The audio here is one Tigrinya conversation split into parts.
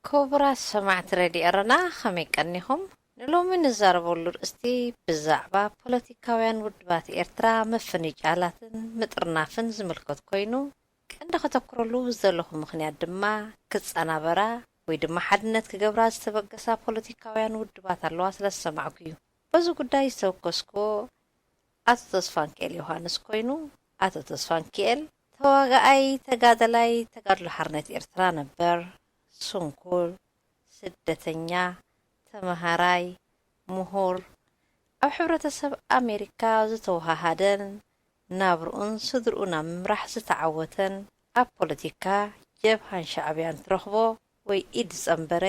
ክቡራት ሰማዕቲ ሬድዮ ኤረና፣ ከመይ ቀኒኹም? ንሎሚ ንዛረበሉ ርእስቲ ብዛዕባ ፖለቲካውያን ውድባት ኤርትራ ምፍንጫላትን ምጥርናፍን ዝምልከት ኮይኑ፣ ቀንዲ ከተኩረሉ ዘለኹ ምኽንያት ድማ ክጸናበራ ወይ ድማ ሓድነት ክገብራ ዝተበገሳ ፖለቲካውያን ውድባት ኣለዋ ስለ ዝሰማዕኩ እዩ። በዚ ጉዳይ ዝተወከስኩዎ ኣቶ ተስፋንኪኤል ዮሃንስ ኮይኑ፣ ኣቶ ተስፋንኪኤል ተዋጋኣይ፣ ተጋደላይ ተጋድሎ ሓርነት ኤርትራ ነበር፣ ስንኩል፣ ስደተኛ፣ ተመሃራይ፣ ምሁር፣ ኣብ ሕብረተሰብ ኣሜሪካ ዝተወሃሃደን ናብርኡን ስድርኡን ኣብ ምምራሕ ዝተዓወተን፣ ኣብ ፖለቲካ ጀብሃን ሻዕብያን ትረኽቦ ወይ ኢድ ዝጸንበረ፣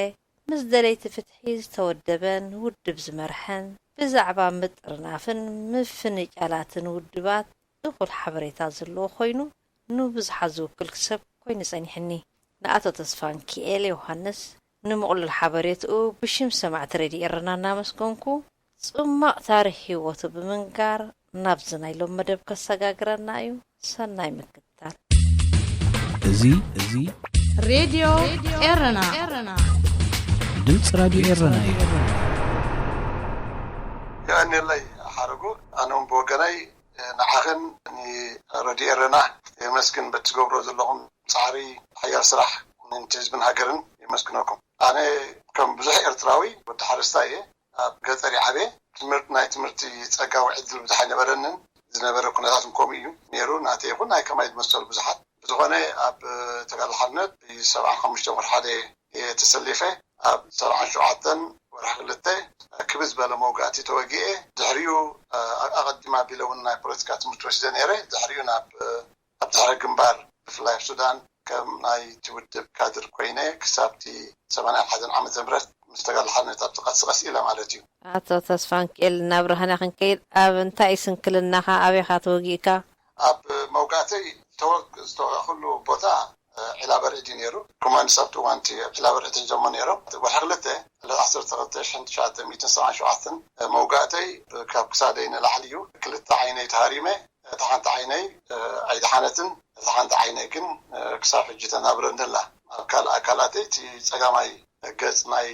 ምስ ደለይቲ ፍትሒ ዝተወደበን ውድብ ዝመርሐን፣ ብዛዕባ ምጥርናፍን ምፍንጫላትን ውድባት እኹል ሓበሬታ ዘለዎ ኮይኑ፣ ንብዙሓት ዝውክል ሰብ ኮይኑ ጸኒሕኒ። ንኣቶ ተስፋንኪኤል ዮሃንስ ንምቕሉል ሓበሬትኡ ብሽም ሰማዕቲ ሬድዮ ኤረና እናመስገንኩ፣ ጽማቕ ታሪኽ ህይወቱ ብምንጋር ናብዚ ናይ ሎም መደብ ከሰጋግረና እዩ። ሰናይ ምክትታል። እዚ፣ እዚ ሬድዮ ኤረና። ድምፂ ራድዮ ኤረና እዩ። የቐንየለይ ሓረጉ። ኣነ እውን ብወገነይ ንዓኽን ንሬድዮ ኤረና የመስግን። በቲ ትገብሮ ዘለኹም ጻዕሪ ሓያል ስራሕ ንህዝብን ሃገርን የመስግነኩም። ኣነ ከም ብዙሕ ኤርትራዊ ወዲ ሓረስታይ እየ። ኣብ ገጠር ይዓበየ። ትምህርት፣ ናይ ትምህርቲ ጸጋ ወይ ዕድል ብዙሕ ኣይነበረንን። ዝነበረ ኩነታት እውን ከምኡ እዩ ነይሩ። ናተይ ይኹን ናይ ከማይ ዝመሰሉ ብዙሓት። ብዝኾነ ኣብ ተጋድሎ ሓርነት ብሰብዓን ሓሙሽተን ወርሒ ሓደ እየ ተሰሊፈ። ኣብ ሰብዓን ሸውዓተን ወርሒ ክልተ ክብዝ ዝበለ መውጋእቲ ተወጊኤ። ድሕሪኡ፣ ኣ-፣ ኣቐዲም ኣቢለ እውን ናይ ፖለቲካ ትምህርቲ ወሲደ ነይረ። ድሕሪኡ ናብ፣ ኣብ ድሕረ ግንባር ብፍላይ ኣብ ሱዳን ከም ናይቲ ውድብ ካድር ኮይነ ክሳብቲ ሰማንያን ሓደን ዓመተ ምህረት ምስ ተጋድሎ ሓርነት ኣብቲ ቀስ ቀስ ኢለ ማለት እዩ። ኣቶ ተስፋንኪኤል፣ ናብ ራህና ክንከይድ፣ ኣብ እንታይ ስንክልናኻ ኣበይኻ ተወጊእካ? ኣብ መውጋእተይ ዝተወ-፣ ዝተወጋእኩሉ ቦታ፣ እ፣ ዒላ በርዒድ እዩ ነይሩ። ኮማንድስ ኣብቲ እዋን እቲ ዒላ በርዒድ ሒዞሞ ነይሮም። ወርሒ ክልተ ዕለት ዓሰርተ ክልተ ሽሕን ትሽዓተ ሚእትን ሰብዓን ሸውዓተን መውጋእተይ ካብ ክሳደይ ንላዕሊ እዩ። ክልተ ዓይነይ ተሃሪመ። እታ ሓንቲ ዓይነይ፣ እ፣ ኣይደሓነትን። እታ ሓንቲ ዓይነይ ግን፣ እ፣ ክሳብ ሕጂ ተናብረኒ ኣላ። ኣብ ካልእ ኣካላተይ እቲ ጸጋማይ ገጽ ናይ፣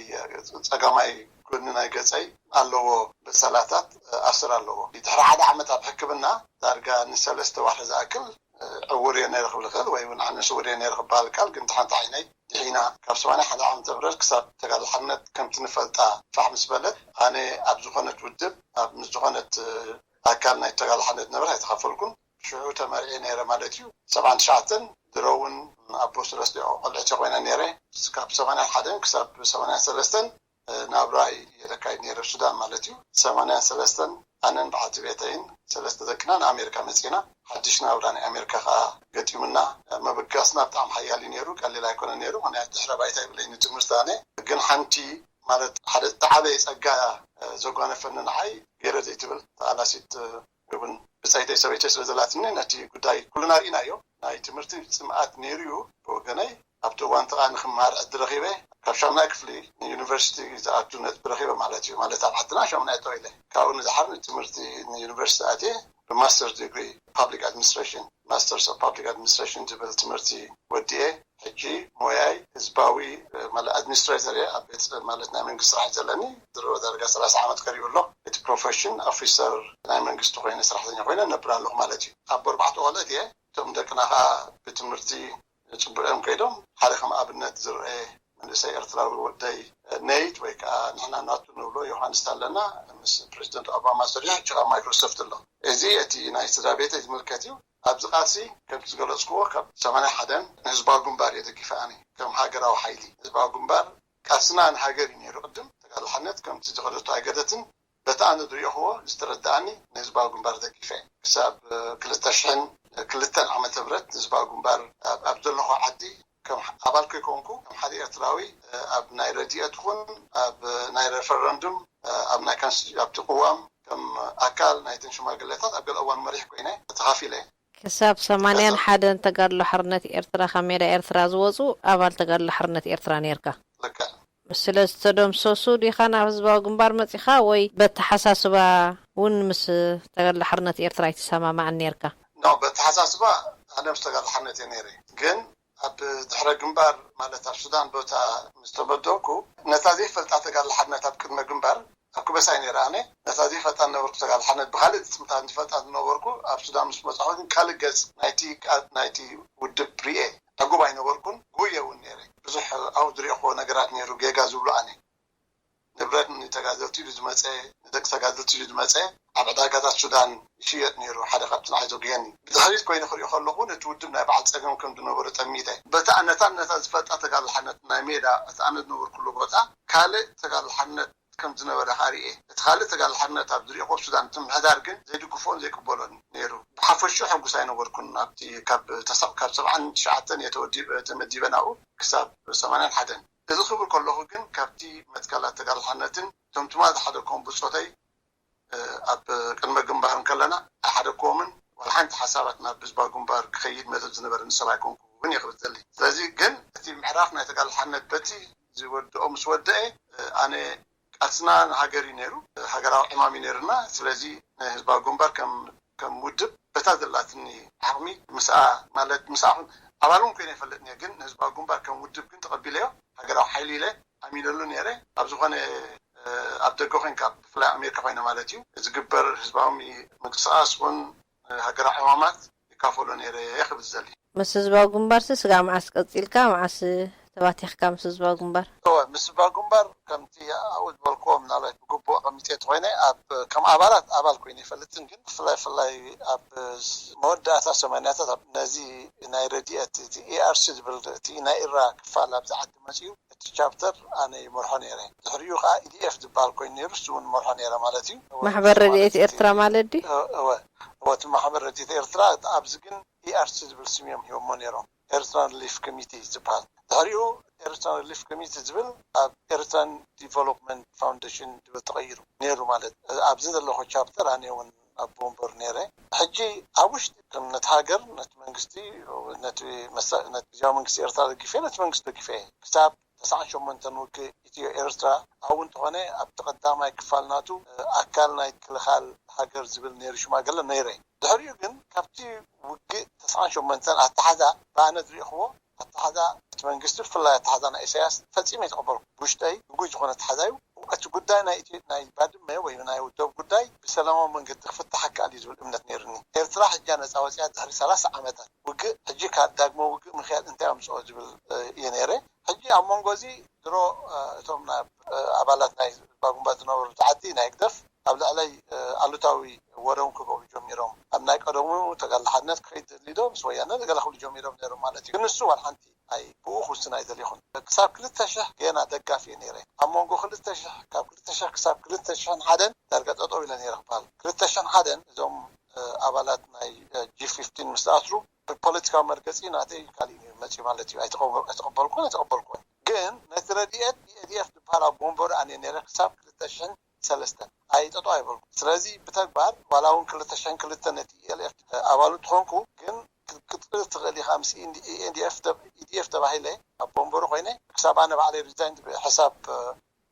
ጸጋማይ ጎኒ ናይ ገጸይ ኣለዎ በሰላታት፣ እ፣ ኣስር ኣለዎ። ድሕሪ ሓደ ዓመት ኣብ ሕክምና ዳርጋ ንሰለስተ ዋርሒ ዝኣክል፣ እ፣ ዕውር እየ ነይረ ክብል እኽእል ወይ እውን ዓይነ ስውር እየ ነይረ ክበሃል ይከኣል። ግን እታ ሓንቲ ዓይነይ ድሒና ካብ ሰማንያ ሓደ ዓመተ ምህረት ክሳብ ተጋድሎ ሓርነት ከምቲ ንፈልጣ ፋሕ ምስ በለት ኣነ ኣብ ዝኾነት ውድብ ኣብ ምስ ዝኾነት፣ እ፣ ኣካል ናይ ተጋድሎ ሓርነት ዝነበረ ኣይተኻፈልኩን። ሽዑ ተመርዕየ ነይረ ማለት እዩ። ሰብዓን ትሽዓተን ድሮ እውን ኣቦ ሰለስተ ቆልዑት ኮይነ ነይረ። ካብ ሰማንያን ሓደን ክሳብ ሰማንያን ሰለስተን፣ እ፣ ናብራይ የካይድ ነይረ ኣብ ሱዳን ማለት እዩ። ሰማንያን ሰለስተን ኣነን በዓልቲ ቤተይን ሰለስተ ደቅና ንኣሜሪካ መጺና። ሓድሽ ናብራ ናይ ኣሜሪካ ከዓ ገጢሙና። እ፣ ምብጋስና ብጣዕሚ ሓያል እዩ ነይሩ፣ ቀሊል ኣይኮነ ነይሩ። ምክንያቱ ድሕረ ባይታ ይብለይ ንትምህርቲ ኣነ ግን ሓንቲ ማለት ሓደ ዝዓበየ ጸጋ፣ እ፣ ዘጓነፈኒ ንዓይ ገይረ ዘይትብል ተቓላሲት፣ እ፣ እውን ብጸይተይ ሰበይተይ ስለ ዘላትኒ ነቲ ጉዳይ ኩልና ርኢናዮ። ናይ ትምህርቲ ጽምኣት ነይሩ እዩ ብወገነይ። ኣብቲ እዋን ተቓ ንክምሃር ዕድል ረኺበ። ካብ ሻምናይ ክፍሊ ንዩኒቨርሲቲ ዝኣቱ ነጥቢ ረኺበ ማለት እዩ። ማለት ኣብ ዓድና ሻምናይ ጠው ኢለ። ካብኡ ንድሓር ንትምህርቲ ንዩኒቨርሲቲ ኣትየ ብማስተር ዲግሪ ፓብሊክ ኣድሚኒስትሬሽን፣ ማስተርስ ኦፍ ፓብሊክ ኣድሚኒስትሬሽን ዝብል ትምህርቲ ወዲኤ። ሕጂ ሞያይ ህዝባዊ፣ እ፣ ማለት ኣድሚኒስትሬተር እየ። ኣብ ቤት ጽ-፣ ማለት ናይ መንግስቲ ስራሕ እዩ ዘለኒ። ድሮ ዳርጋ ሰላሳ ዓመት ቀሪቡ ኣሎ። እቲ ፕሮፌሽን ኦፊሰር ናይ መንግስቲ ኮይነ፣ ሰራሕተኛ ኮይነ እነብር ኣለኹ ማለት እዩ። ኣብ ኣርባዕተ ቆልዑት እየ። እቶም ደቅና ከዓ ብትምህርቲ ጽቡቕ እዮም ከይዶም። ሓደ ከም ኣብነት ዝረአ መንእሰይ ኤርትራዊ ወደይ፣ እ፣ ኔይት ወይ ከዓ ንሕና ናቱ ንብሎ ዮሃንስ ኣለና። ምስ ፕሬዚደንት ኦባማ ሰሪሑ ሕጂ ኣብ ማይክሮሶፍት ኣሎ። እዚ እቲ ናይ ስድራ ቤተይ ዝምልከት እዩ። ኣብዚ ቃልሲ ከምቲ ዝገለጽክዎ ካብ ሰማንያ ሓደን ንህዝባዊ ግንባር እየ ደጊፈ ኣነ ከም ሃገራዊ ሓይሊ። ህዝባዊ ግንባር ቃልስና ንሃገር እዩ ነይሩ ቅድም። ተጋድሎ ሓርነት ከምቲ ዝኸደቶ ኣይገደትን። በቲ ኣነ ዝረኣኹዎ ዝተረድኣኒ ንህዝባዊ ግንባር ደጊፈ ክሳብ፣ እ፣ ክልተ ሽሕን ክልተን ዓመተ ምህረት ንህዝባዊ ግንባር ኣብ፣ ኣብ ዘለኹ ዓዲ ከም ኣባል ከይኮንኩ ከም ሓደ ኤርትራዊ፣ እ፣ ኣብ ናይ ረድኤት ይኹን ኣብ ናይ ሬፈረንዱም፣ እ፣ ኣብ ናይ ካንስ-፣ ኣብቲ ቅዋም ከም ኣካል ናይተን ሽማግለታት ኣብ ገለ እዋን መሪሕ ኮይነ ተኻፊለ። ክሳብ ሰማንያን ሓደን ተጋድሎ ሓርነት ኤርትራ ካብ ሜዳ ኤርትራ ዝወጹ ኣባል ተጋድሎ ሓርነት ኤርትራ ነይርካ። ልክዕ። ስለ ዝተደምሰሱ ዲኻ ናብ ህዝባዊ ግንባር መጺኻ ወይ በተሓሳስባ እውን ምስ ተጋድሎ ሓርነት ኤርትራ ኣይትሰማማዕን ነይርካ? ኖ፣ በተሓሳስባ ኣነ ምስ ተጋድሎ ሓርነት እየ ነይረ። ግን ኣብ ድሕረ ግንባር፣ ማለት ኣብ ሱዳን ቦታ ምስ ተመደብኩ፣ ነታ ዘይፈልጣ ተጋድሎ ሓርነት ኣብ ቅድመ ግንባር ኣብ ክበሳይ ነይረ። ኣነ ነታ ዘይፈልጣ ነበርኩ። ተጋድሎ ሓርነት ብኻልእ ጥምታት ዝፈልጣ ዝነበርኩ፣ ኣብ ሱዳን ምስ መጻኹ ግን ካልእ ገጽ ናይቲ ቃ-፣ ናይቲ ውድብ ሪኤ ዕጉብ ኣይነበርኩን። ጉየ እውን ነይረ። ብዙሕ ኣብኡ ዝረእኹዎ ነገራት ነይሩ፣ ጌጋ ዝብሉ ኣነ። ንብረት ንተጋደልቲ ኢሉ ዝመጸ፣ ንደቂ ተጋደልቲ ኢሉ ዝመጸ፣ ኣብ ዕዳጋታት ሱዳን ይሽየጥ ነይሩ። ሓደ ካብቲ ንዓይ ዘጉየኒ። ብድሕሪት ኮይነ ክሪኦ ከለኹ፣ ነቲ ውድብ ናይ በዓል ጸገም ከም ዝነበሮ ጠሚተ። በታ ነታ፣ ነታ ዝፈልጣ ተጋድሎ ሓርነት ናይ ሜዳ፣ እቲ ኣነ ዝነበርኩሉ ቦታ፣ ካልእ ተጋድሎ ሓርነት ከም ዝነበረ ሃሪኤ። እቲ ካልእ ተጋድሎ ሓርነት ኣብ ዝሪኦ ኮብ ሱዳን፣ እቲ ምሕዳር ግን ዘይድግፎን ዘይቅበሎን ነይሩ። ብሓፈሽኡ ሕጉስ ኣይነበርኩን። ኣብቲ ካብ ተሰ-፣ ካብ ሰብዓን ትሽዓተን እየ ተወዲ-፣ ተመዲበ ናብኡ ክሳብ ሰማንያን ሓደን። እዚ ክብል ከለኹ ግን፣ ካብቲ መትከላት ተጋድሎ ሓርነትን እቶም ትማል ዝሓደግኮም ብጾተይ፣ እ፣ ኣብ ቅድመ ግንባር እንከለና ኣይሓደግኮምን። ዋላ ሓንቲ ሓሳባት ናብ ህዝባዊ ግንባር ክኸይድ መደብ ዝነበረኒ ሰብ ኣይኮንኩን እየ ክብል ዝደሊ። ስለዚ ግን እቲ ምዕራፍ ናይ ተጋድሎ ሓርነት በቲ ዝወድኦ ምስ ወደአ፣ እ፣ ኣነ ቃልስና ንሃገር እዩ ነይሩ፣ ሃገራዊ ዕማም እዩ ነይሩና። ስለዚ ንህዝባዊ ግንባር ከም፣ ከም ውድብ በታ ዘላትኒ ዓቕሚ ምስኣ፣ ማለት ምስኣ ኹን ኣባል እውን ኮይነ ይፈልጥ እየ፣ ግን ንህዝባዊ ግንባር ከም ውድብ ግን ተቐቢለዮ፣ ሃገራዊ ሓይሊ ኢለ ኣሚነሉ ነይረ። ኣብ ዝኾነ፣ እ፣ ኣብ ደገ ኮይንካ፣ ብፍላይ ኣሜሪካ ኮይነ ማለት እዩ፣ ዝግበር ህዝባዊ ምንቅስቃስ ኹን፣ እ፣ ሃገራዊ ዕማማት ይካፈሎ ነይረ እየ ክብል ዝደሊ። ምስ ህዝባዊ ግንባርሲ ስጋብ መዓስ ቀጺልካ፣ መዓስ ተባቲኽካ ምስ ህዝባዊ ግንባር? እወ፣ ምስ ህዝባዊ ግንባር ከምቲ ኣብኡ ዝበልክዎ፣ ምናልባት ብግቡእ ኣቐሚጠ ተኾይነ፣ ኣብ፣ ከም ኣባላት፣ ኣባል ኮይነ ይፈልጥን፣ ግን ብፍላይ፣ ብፍላይ ኣብ መወዳእታ ሰማንያታት፣ ኣብ ነዚ ናይ ረድኤት፣ እቲ ኢ ኣር ሲ ዝብል፣ እቲ ናይ ኢራ ክፋል ኣብዚ ዓዲ መጺኡ፣ እቲ ቻፕተር ኣነ ይመርሖ ነይረ። ድሕሪኡ ከኣ ኢ ዲ ኤፍ ዝበሃል ኮይኑ ነይሩ፣ እሱ እውን መርሖ ነይረ ማለት እዩ። ማሕበር ረድኤት ኤርትራ ማለት ድዩ? እወ፣ እወ፣ እቲ ማሕበር ረድኤት ኤርትራ፣ ኣብዚ ግን ኢ ኣር ሲ ዝብል ስም እዮም ሂቦሞ ነይሮም። ኤርትራን ሪሊፍ ኮሚቴ ዝበሃል። ድሕሪኡ ኤርትራን ሪሊፍ ኮሚቴ ዝብል ኣብ ኤርትራን ዲቨሎፕመንት ፋውንዴሽን ዝብል ተቐይሩ ነይሩ ማለት። ኣብዚ ዘለኹ ቻፕተር ኣነ እውን ኣብ ወንበር ነይረ። ሕጂ ኣብ ውሽጢ ከም ነቲ ሃገር፣ ነቲ መንግስቲ፣ ነቲ መሳ-፣ ነቲ ግዝያዊ መንግስቲ ኤርትራ ደጊፈ፣ ነቲ መንግስቲ ደጊፈ እየ። ክሳብ ተስዓን ሸሞንተን ውግእ ኢትዮ ኤርትራ፣ ኣብኡ እንተኾነ ኣብቲ ቀዳማይ ክፋል ናቱ፣ እ፣ ኣካል ናይ ክልኻል ሃገር ዝብል ነይሩ ሽማግለ ነይረ። ድሕሪኡ ግን ካብቲ ውግእ ተስዓን ሸሞንተን ኣተሓዛ ብኣነ ዝረእኽዎ ኣተሓዛ እቲ መንግስቲ፣ ብፍላይ ኣተሓዛ ናይ ኢሳያስ ፈጺመ ኣይተቐበልኩ። ብውሽጠይ ግጉይ ዝኾነ ኣተሓዛ እዩ። እቲ ጉዳይ ናይ ኢትዮ-፣ ናይ ባድመ ወይ ናይ ውደብ ጉዳይ ብሰላማዊ መንገዲ ክፍታሕ ይከኣል እዩ ዝብል እምነት ነይሩኒ። ኤርትራ ሕጃ ነጻ ወጺኣ ድሕሪ ሰላሳ ዓመታት ውግእ፣ ሕጂ ካብ ዳግመ ውግእ ምኽያድ እንታይ ኣምጽኦ ዝብል፣ እ፣ እየ ነይረ። ሕጂ ኣብ መንጎ እዚ ድሮ፣ እ፣ እቶም ናብ፣ እ፣ ኣባላት ናይ ህዝባዊ ግንባር ዝነበሩ ተዓዲ ናይ ህግደፍ ኣብ ልዕለይ፣ እ፣ ኣሉታዊ ወረ እውን ክገብሩ ጀሚሮም። ኣብ ናይ ቀደሙ ተጋድሎ ሓርነት ክኸይድ ዝደሊ ዶ ምስ ወያነ ገለ ክብሉ ጀሚሮም ነይሮም ማለት እዩ። ግን ንሱ ዋላ ሓንቲ ኣይ-፣ ብኡ ክውስን ኣይደለኹን። ክሳብ ክልተ ሽሕ ገና ደጋፊ እየ ነይረ። ኣብ መንጎ ክልተ ሽሕ፣ ካብ ክልተ ሽሕ ክሳብ ክልተ ሽሕን ሓደን ዳርጋ ጠጠው ኢለ ነይረ ክበሃል። ክልተ ሽሕን ሓደን እዞም፣ እ፣ ኣባላት ናይ፣ እ፣ ጂ ፊፍቲን ምስ ተኣስሩ፣ ብፖለቲካዊ መርገጺ ናተይ ካልእ እዩ መጺኡ ማለት እዩ። ኣይተቐበ-፣ ኣይተቐበልኩን፣ ኣይተቐበልኩን። ግን ነቲ ረድኤት ቲ ዲ ኤፍ ዝበሃል ኣብ ወንበሩ ኣነ ነይረ ክሳብ ክልተ ሽሕን ሰለስተን ኣይጠጠው ኣይበልኩ። ስለዚ ብተግባር ዋላ እውን ክልተ ሽሕን ክልተን ነቲ ኢ ኤል ኤፍ ኣባሉ እንተኾንኩ፣ ግን ክትቅጽል ትኽእል ኢኻ ምስ ኢ ኤን ዲ ኤፍ ተ-፣ ኢ ዲ ኤፍ ተባሂለ ኣብ ወንበሩ ኮይነ ክሳብ ኣነ ባዕለይ ሪዛይን ዝብል ሕሳብ፣ እ፣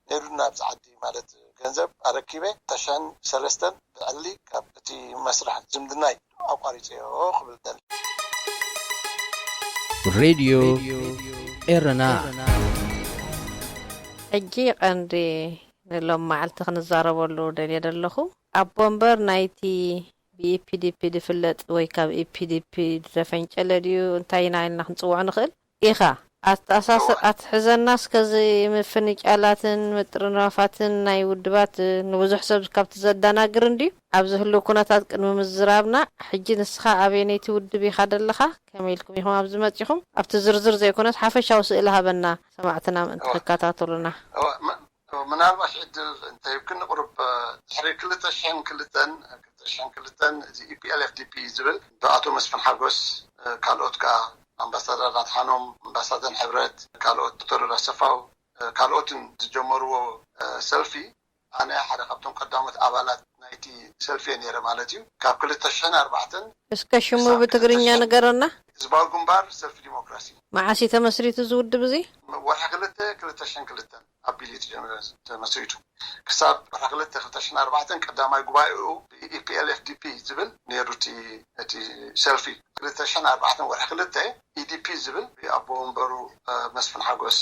ነይሩና ኣብዚ ዓዲ፣ ማለት ገንዘብ ኣረኪበ ክልተ ሽሕን ሰለስተን ብዕሊ ካብ እቲ መስርሕ ዝምድናይ ኣቋሪጸዮ ክብል ደሊ። ሬድዮ ኤረና። ሕጂ ቀንዲ ንሎም መዓልቲ ክንዛረበሉ ደልየ ዘለኹ፣ ኣቦ ወንበር ናይቲ ብኢፒዲፒ ዝፍለጥ ወይ ካብ ኢፒዲፒ ዝተፈንጨለ ድዩ እንታይ ኢና ኢልና ክንጽውዖ ንኽእል? ኢኻ ኣተኣሳስ-፣ ኣትሕዘና እስከ እዚ ምፍንጫላትን ምጥርናፋትን ናይ ውድባት ንብዙሕ ሰብ ካብቲ ዘደናግር እንድዩ። ኣብዚ ህልው ኩነታት ቅድሚ ምዝራብና፣ ሕጂ ንስኻ ኣበየነይቲ ውድብ ኢኻ ደለኻ? ከመይ ኢልኩም ኢኹም ኣብዚ መጺኹም? ኣብቲ ዝርዝር ዘይኮነስ ሓፈሻዊ ስእሊ ሃበና ሰማዕትና ምእንቲ ክከታተሉና። ምናልባሽ ዕድል እንተሂብክኒ ቁሩብ ድሕሪ ክልተ ሽሕን ክልተን፣ ክልተ ሽሕን ክልተን እዚ ኢ ፒ ኤል ኤፍ ዲ ፒ ዝብል ብኣቶ መስፍን ሓጎስ፣ ካልኦት ከኣ ኣምባሳደር ኣድሓኖም፣ ኣምባሳደር ሕብረት፣ ካልኦት ዶክተር ኣሰፋው፣ ካልኦትን ዝጀመርዎ ሰልፊ ኣነ ሓደ ካብቶም ቀዳሞት ኣባላት ናይቲ ሰልፊ እየ ነይረ ማለት እዩ። ካብ ክልተ ሽሕን ኣርባዕተን እስከ ሽሙ ብትግርኛ ንገረና። ህዝባዊ ግንባር ሰልፊ ዲሞክራሲ። መዓስ እዩ ተመስሪቱ እዚ ውድብ እዚ? ወርሒ ክልተ ክልተ ሽሕን ክልተን ኣቢሉ እዩ ተመስሪቱ። ክሳብ ወርሒ ክልተ ክልተ ሽሕን ኣርባዕተን ቀዳማይ ጉባኤኡ ብ ኢ ፒ ኤል ኤፍ ዲ ፒ ዝብል ነይሩ እቲ፣ እቲ ሰልፊ። ክልተ ሽሕን ኣርባዕተን ወርሒ ክልተ ኢዲፒ ዝብል ኣቦ ወንበሩ መስፍን ሓጎስ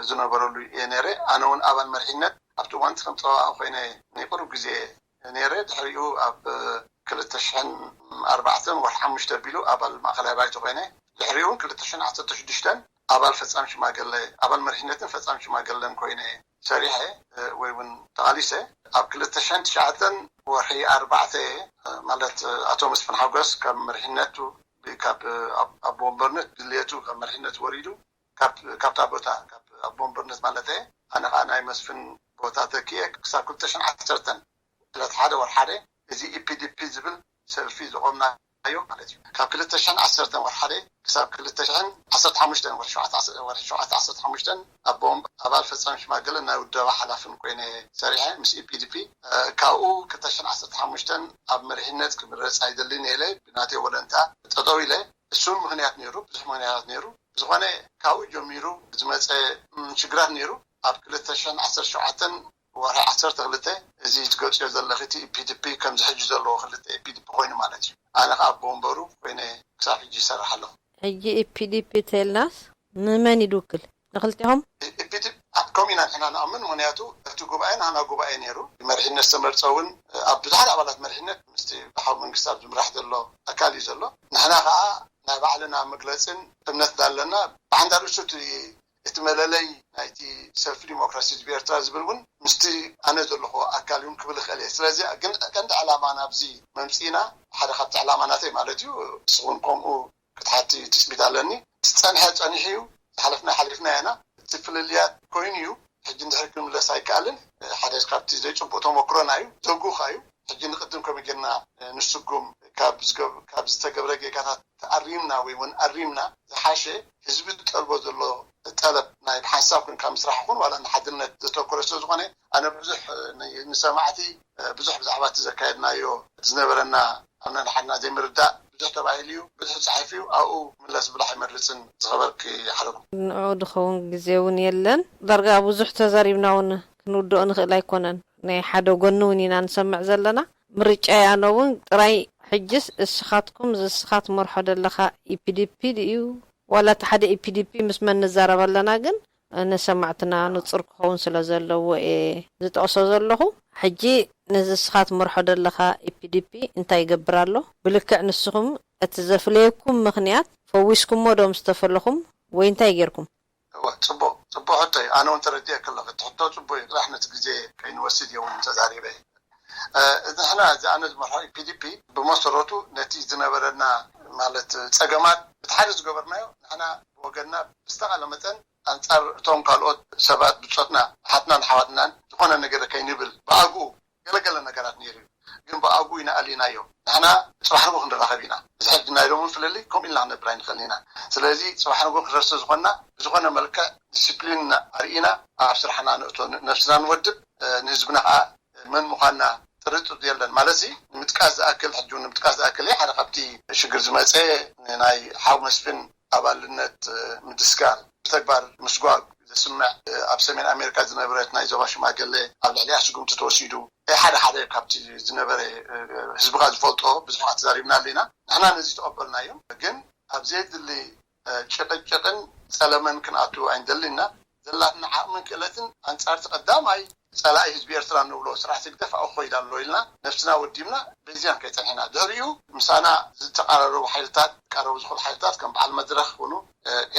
ዝነበረሉ እየ ነይረ። ኣነ እውን ኣባል መሪሕነት ኣብቲ እዋን ከም ፀዋኣ ኮይነ ናይ ቁሩብ ግዜ ነይረ። ድሕሪኡ ኣብ ክልተ ሽሕን ኣርባዕተን ወርሒ ሓሙሽተ ኣቢሉ ኣባል ማእኸላይ ባይቶ ኮይነ። ድሕሪኡ እውን ክልተ ሽሕን ዓሰርተ ሽዱሽተን ኣባል ፈፃሚ ሽማግለ፣ ኣባል መሪሕነትን ፈፃሚ ሽማግለን ኮይነ ሰሪሐ ወይ እውን ተቓሊሰ። ኣብ ክልተ ሽሕን ትሽዓተን ወርሒ ኣርባዕተ ማለት ኣቶ መስፍን ሓጎስ ካብ መሪሕነቱ ካብ ኣቦ ወንበርነት ድልየቱ ካብ መሪሕነት ወሪዱ ካብታ ቦታ ካብ ኣቦ ወንበርነት ማለት ኣነ ከዓ ናይ መስፍን ቦታ ተኪኤ ክሳብ ክልተ ሽሕን ዓሰርተን ዕለት ሓደ ወርሒ ሓደ እዚ ኢፒዲፒ ዝብል ሰልፊ ዝቆምናዮ ማለት እዩ። ካብ ክልተ ሽሕን ዓሰርተን ወርሒ ሓደ ክሳብ ክልተ ሽሕን ዓሰርተ ሓሙሽተን ወርሒ ሸውዓተ ዓሰርተ ሓሙሽተን ኣቦ ኣባል ፈፃሚ ሽማግለን ናይ ውደባ ሓላፍን ኮይነ ሰሪሐ ምስ ኢፒዲፒ። ካብኡ ክልተ ሽሕን ዓሰርተ ሓሙሽተን ኣብ መሪሕነት ክምረፅ ኣይደልን ኢለ ብናተይ ወለንታ ጠጠው ኢለ። እሱ ምክንያት ነይሩ፣ ብዙሕ ምክንያታት ነይሩ። ብዝኾነ ካብኡ ጀሚሩ ዝመፀ ሽግራት ነይሩ። ኣብ ክልተ ሽሕን ዓሰርተ ሸውዓተን ወርሒ ዓሰርተ ክልተ እዚ ትገፅዮ ዘለኺ እቲ ኢፒዲፒ ከምዚ ሕጂ ዘለዎ ክልተ ኢፒዲፒ ኮይኑ ማለት እዩ። ኣነ ከዓ ኣቦ ወንበሩ ኮይነ ክሳብ ሕጂ ይሰርሕ ኣለኹ። ሕጂ ኢፒዲፒ ተልናስ ንመን ይድውክል? ንክልቲኦም? ኢፒዲፒ ከምኡ ኢና ንሕና ንኣምን። ምክንያቱ እቲ ጉባኤ ናህና ጉባኤ ነይሩ። መሪሕነት ዝተመርፀ እውን ኣብ ብዙሓት ኣባላት መሪሕነት ምስቲ ብሓው መንግስቲ ኣብ ዝምራሕ ዘሎ ኣካል እዩ ዘሎ። ንሕና ከዓ ናይ ባዕልና መግለፅን እምነት እንዳለና ብሓንዳ ርእሱ እቲ እቲ መለለይ ናይቲ ሰልፊ ዲሞክራሲ ህዝቢ ኤርትራ ዝብል እውን ምስቲ ኣነ ዘለኹ ኣካል እውን ክብል ይኽእል እየ። ስለዚ ግን ቀንዲ ዕላማ ናብዚ መምፅኢና ሓደ ካብቲ ዕላማ ናተይ ማለት እዩ። ንስኹም ከምኡ ክትሓቲ ትፅቢት ኣለኒ። ዝፀንሐ ፀኒሑ እዩ፣ ዝሓለፍና ሓሊፍና ኢና። እቲ ፍልልያት ኮይኑ እዩ። ሕጂ እንድሕር ክንምለስ ኣይከኣልን። ሓደ ካብቲ ዘይፅቡቅ ተመክሮና እዩ፣ ዘጉኻ እዩ። ሕጂ ንቅድም ከመይ ጌርና ንስጉም ካብ ዝተገብረ ጌጋታት ተኣሪምና ወይ እውን ኣሪምና ዝሓሸ ህዝቢ ዝጠልቦ ዘሎ ጠለብ ናይ ብሓንሳብ ኮንካ ምስራሕ ይኹን ዋላ ንሓድነት ዘተኮረ ስለ ዝኾነ ኣነ ብዙሕ ንሰማዕቲ ብዙሕ ብዛዕባ እቲ ዘካየድናዮ ዝነበረና ኣብ ነንሓድና ዘይምርዳእ ብዙሕ ተባሂሉ እዩ፣ ብዙሕ ዝፅሓፍ እዩ። ኣብኡ ምለስ ብላሕ ኣይመርፅን። ዝኸበርኪ ሓለኩም። ንዑ ዝኸውን ግዜ እውን የለን። ዳርጋ ብዙሕ ተዛሪብና እውን ክንውድኦ ንኽእል ኣይኮነን። ናይ ሓደ ጎኒ እውን ኢና ንሰምዕ ዘለና። ምርጫይ ኣነ እውን ጥራይ ሕጅስ እስኻትኩም ዝስኻት መርሖ ደለኻ ኢፒዲፒ ድዩ ዋላ እቲ ሓደ ኢፒዲፒ ምስ መን ንዛረብ ኣለና ግን ንሰማዕትና ንጹር ክኸውን ስለ ዘለዎ እየ ዝጠቕሶ ዘለኹ። ሕጂ ንዝስኻት መርሖ ደለኻ ኢፒዲፒ እንታይ ይገብር ኣሎ? ብልክዕ ንስኹም እቲ ዘፍለየኩም ምኽንያት ፈዊስኩሞ ዶ ምስ ተፈለኹም ወይ እንታይ ጌርኩም? እወ ጽቡቕ ጽቡቕ ሕቶ እዩ። ኣነ እውን ተረዲኤ ከለኹ እቲ ሕቶ ጽቡቕ እዩ። ጥራሕ ነቲ ግዜ ከይንወስድ እየ እውን ተዛሪበ። ንሕና እዚ ኣነ ዝመርሖ ኢፒዲፒ ብመሰረቱ ነቲ ዝነበረና ማለት ጸገማት እቲ ሓደ ዝገበርናዮ ንሕና ብወገንና ብዝተቓለ መጠን ኣንጻር እቶም ካልኦት ሰባት ብጾትና ኣሓትናን ኣሕዋትናን ዝኾነ ነገር ከይንብል ብኣግኡ ገለገለ ነገራት ነይሩ እዩ። ግን ብኣግኡ ኢና ኣሊናዮ። ንሕና ጽባሕ ንግሆ ክንራኸብ ኢና። እዚ ሕጂ ናይ ሎሚ ፍልልይ ከምኡ ኢልና ክንነብር ኣይንኽእልን ኢና። ስለዚ ጽባሕ ንግሆ ክንረስዕ ዝኾንና ብዝኾነ መልክዕ ዲሲፕሊን ኣርኢና ኣብ ስራሕና ንእቶ፣ ነብስና ንወድብ፣ ንህዝብና ከዓ መን ምዃንና ጥርጥር የለን ማለት ሲ ንምጥቃስ ዝኣክል ሕጂ ንምጥቃስ ዝኣክል ሓደ ካብቲ ሽግር ዝመፀ ናይ ሓው መስፍን ኣባልነት ምድስጋር ብተግባር ምስጓግ ዘስምዕ ኣብ ሰሜን ኣሜሪካ ዝነበረት ናይ ዞባ ሽማገለ ኣብ ልዕሊያ ስጉምቲ ተወሲዱ ሓደ ሓደ ካብቲ ዝነበረ ህዝብካ ዝፈልጦ ብዙሕ ተዛሪብና ኣለና። ንሕና ነዚ ተቐበልናዮም ግን ኣብ ዘየድሊ ጭቕጭቕን ፀለመን ክንኣቱ ኣይንደልን ኢና። ዘላትና ዓቕምን ክእለትን ኣንፃር እቲ ቀዳማይ ፀላኢ ህዝቢ ኤርትራ ንብሎ ስርዓት ህግደፍ ኣብኡ ክኸይድ ኣለዎ ኢልና ነብስና ወዲብና በዚያን ከይፀንሕና ድሕሪኡ ምሳና ዝተቃረረቡ ሓይልታት ዝቃረቡ ዝኽእሉ ሓይልታት ከም በዓል መድረኽ ይኹኑ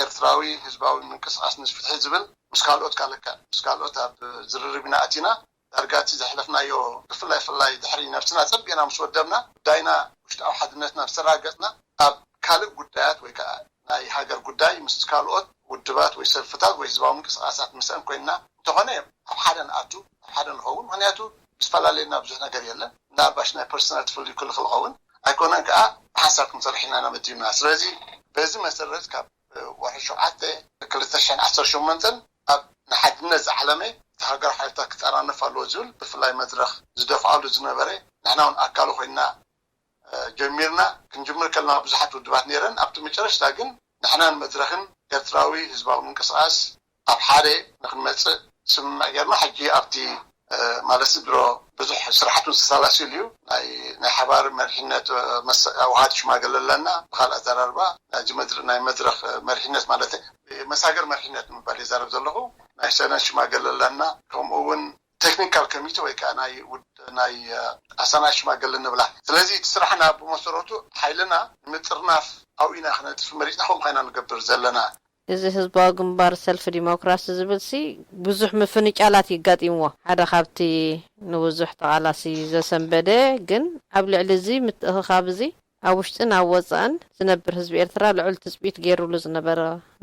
ኤርትራዊ ህዝባዊ ምንቅስቃስ ንፍትሒ ዝብል ምስ ካልኦት ካልክዕ ምስ ካልኦት ኣብ ዝርርብ ኢና ኣቲና ዳርጋ እቲ ዘሕለፍናዮ ብፍላይ ፍላይ ድሕሪ ነብስና ፀቢቕና ምስ ወደብና ጉዳይና ውሽጣዊ ሓድነትና ምስ ተረጋገፅና ኣብ ካልእ ጉዳያት ወይ ከዓ ናይ ሃገር ጉዳይ ምስ ካልኦት ውድባት ወይ ሰልፍታት ወይ ህዝባዊ ምንቅስቃሳት ምስአን ኮይንና እንተኾነ ኣብ ሓደ ንኣቱ ኣብ ሓደ ንኸውን ምክንያቱ ዝፈላለየና ብዙሕ ነገር የለን ምናልባሽ ናይ ፐርሰናል ትፍልዩ ክልክ ዝኸውን ኣይኮነን ከዓ ብሓንሳብ ክንሰርሕ ኢና መዲብና ስለዚ በዚ መሰረት ካብ ወርሒ ሸውዓተ ክልተ ሽሕን ዓሰርተ ሸሞንተን ኣብ ንሓድነት ዝዓለመ እቲ ሃገር ሓይልታት ክጠራነፍ ኣለዎ ዝብል ብፍላይ መድረኽ ዝደፍኣሉ ዝነበረ ንሕና እውን ኣካሉ ኮይንና ጀሚርና ክንጅምር ከለና ብዙሓት ውድባት ነይረን ኣብቲ መጨረሽታ ግን ንሕናን መድረኽን ኤርትራዊ ህዝባዊ ምንቅስቃስ ኣብ ሓደ ንክንመፅእ ስምምዕ ጌርና ሕጂ ኣብቲ ማለት ድሮ ብዙሕ ስራሕቱ ዝተሳላሲል እዩ። ናይ ሓባር መሪሕነት ኣውሃድ ሽማግለ ኣለና። ብካልእ ኣዘራርባ ናይዚ ናይ መድረክ መሪሕነት ማለት መሳገር መሪሕነት ንምባል ይዛረብ ዘለኹ። ናይ ሰነድ ሽማግለ ኣለና። ከምኡ እውን ቴክኒካል ኮሚቴ ወይ ከዓ ናይ ናይ ኣሳናይ ሽማግለ ንብላ። ስለዚ እቲ ስራሕና ብመሰረቱ ሓይልና ንምጥርናፍ ኣብኡ ኢና ክነጥፍ መሪፅና ከምኡ ኮይና ንገብር ዘለና። እዚ ህዝባዊ ግንባር ሰልፊ ዲሞክራሲ ዝብል ሲ ብዙሕ ምፍንጫላት ይጋጢምዎ። ሓደ ካብቲ ንብዙሕ ተቓላሲ ዘሰንበደ ግን ኣብ ልዕሊ እዚ ምትእኽኻብ እዚ ኣብ ውሽጥን ኣብ ወፃእን ዝነብር ህዝቢ ኤርትራ ልዑል ትፅቢት ገይሩሉ ዝነበረ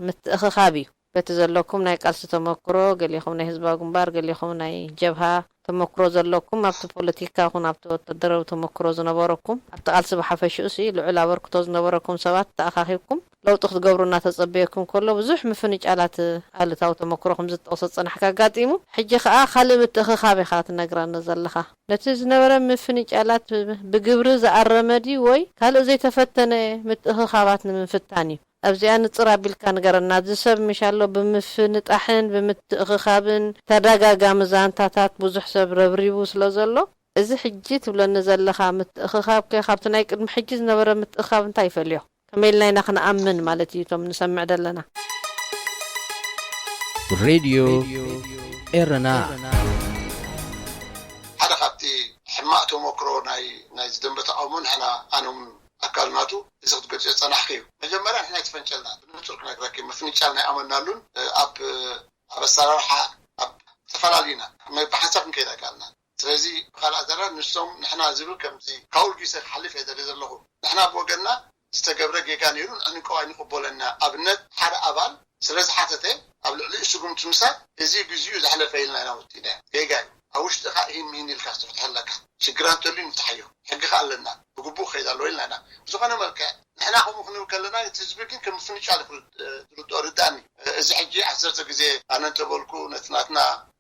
ምትእኽኻብ እዩ። በቲ ዘለኩም ናይ ቃልሲ ተመክሮ ገሊኹም ናይ ህዝባዊ ግንባር ገሊኹም ናይ ጀብሃ ተመክሮ ዘለኩም ኣብቲ ፖለቲካ ኹን ኣብቲ ወታደራዊ ተመክሮ ዝነበረኩም ኣብቲ ቃልሲ ብሓፈሽኡ ሲ ልዑል ኣበርክቶ ዝነበረኩም ሰባት ተኣኻኺብኩም ለውጢ ክትገብሩ እናተጸበየኩም ከሎ ብዙሕ ምፍንጫላት ኣሉታዊ ተመክሮ ከም ዝጠቕሶ ዝጸናሕካ ኣጋጢሙ ሕጂ ከኣ ካልእ ምትእኽኻብ ኢኻ ትነግረኒ ዘለኻ ነቲ ዝነበረ ምፍንጫላት ብግብሪ ዝኣረመ ድዩ ወይ ካልእ ዘይተፈተነ ምትእኽኻባት ንምፍታን እዩ ኣብዚኣ ንጽር ኣቢልካ ንገረና እዚ ሰብ ምሽ ኣሎ ብምፍንጣሕን ብምትእኽኻብን ተደጋጋሚ ዛንታታት ብዙሕ ሰብ ረብሪቡ ስለ ዘሎ እዚ ሕጂ ትብለኒ ዘለኻ ምትእኽኻብ ከ ካብቲ ናይ ቅድሚ ሕጂ ዝነበረ ምትእኽኻብ እንታይ ይፈልዮ? ከመይ ኢልና ኢና ክንኣምን ማለት እዩ እቶም ንሰምዕ ዘለና? ሬድዮ ኤረና ሓደ ካብቲ ሕማቕ ተመክሮ ናይ ናይዚ ደንበ ተቃውሞ ንሕና ኣነ እውን ኣካል ናቱ እዚ ክትገልጾ ዝጸናሕኪ እዩ። መጀመርያ ንሕና ኣይተፈንጨልና ብንጹር ክነግረኪ ምፍንጫል ናይ ኣመናሉን ኣብ ኣብ ኣሰራርሓ ኣብ ተፈላለዩና ብሓንሳብ ክንከይድ ኣይከኣልና። ስለዚ ብካልእ ኣዘራር ንሶም ንሕና ዝብል ከምዚ ካውል ጊሰ ክሓልፍ እየ ደሊ ዘለኹ። ንሕና ብወገንና ዝተገብረ ጌጋ ነይሩ ንዕንቀው ኣይንቕበሎን ኢና። ኣብነት ሓደ ኣባል ስለ ዝሓተተ ኣብ ልዕሊኡ ስጉምቲ ምውሳድ እዚ ግዚኡ ዘሕለፈ ኢልና ኢና ወሲድናዮ። ጌጋ እዩ። ኣብ ውሽጥኻ ኢሂን ሚሂን ኢልካ ክትፍትሖ ኣለካ። ሽግራ እንተልዩ ንፍትሓዮ። ሕጊ ከኣ ኣለና። ብግቡእ ክኸይድ ኣለዎ ኢልና ኢና። ብዝኾነ መልክዕ ንሕና ከምኡ ክንብል ከለና እቲ ህዝቢ ግን ከም ምፍንጫል እዩ ዝርድኦ ርዳእኒ። እዚ ሕጂ ዓሰርተ ግዜ ኣነ እንተበልኩ ነቲ ናትና